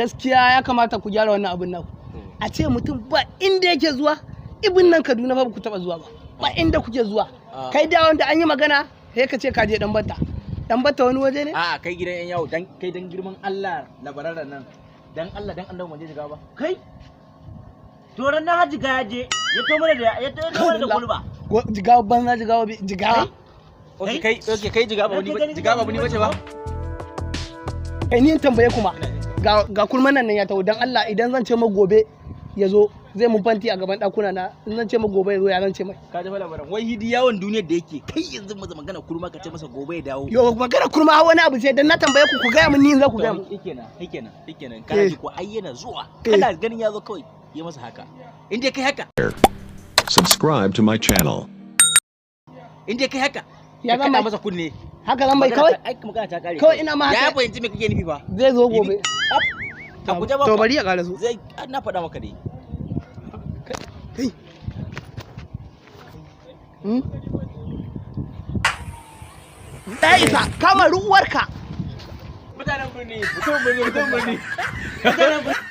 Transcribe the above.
Gaskiya ya kamata ku gyara wannan abin naku. A ce mutum ba inda yake zuwa, ibin nan Kaduna ba ku taba zuwa ba, ba inda kuke zuwa. Kai da wanda an yi magana sai ka ce ka je Dan Batta. Dan Batta wani waje ne? A'a, kai, gidan yan yawo dan kai, dan girman Allah, labararren nan, dan Allah dan annabi, mun je jiga ba. Kai, to ran na haji ga yaje ya to mana da ya to mana da gulba. Jigawa banza, jigawa jigawa. Okay, kai, okay, kai, jiga ba wani jiga ba wani bace ba. Kai, ni in tambaye kuma, ga kurman nan ya taho. Dan Allah, idan zan ce ma gobe ya zo zai mun fanti a gaban ɗakuna na, in zan ce ma gobe ya zo, ya zan ce mai? Ka ji fa labaran wai hidi yawon duniyar da yake. Kai, yanzu maza magana kurma, ka ce masa gobe ya dawo. Yo, magana kurma wani abu ce? Dan na tambaye ku, ku gaya mun, ni in za ku gaya mun. Shikenan, shikenan, shikenan. Kana ji ko? Ai yana zuwa, kana ganin ya zo, kawai yi masa haka. In dai kai haka. Subscribe to my channel. In dai kai haka. Ya ka zan kaɗa mai masa kunne. Haka zan mai kawai. Ai magana ta kare. Kawai ina ma ya haka. fahimci me kake nufi fa. Zai zo gobe. A guje ba. To, bari ya ƙara zo. Zai, na faɗa maka dai. Kai. Ya isa kama ruwarka. Mutanen birni, mutum birni, mutum birni, mutanen birni.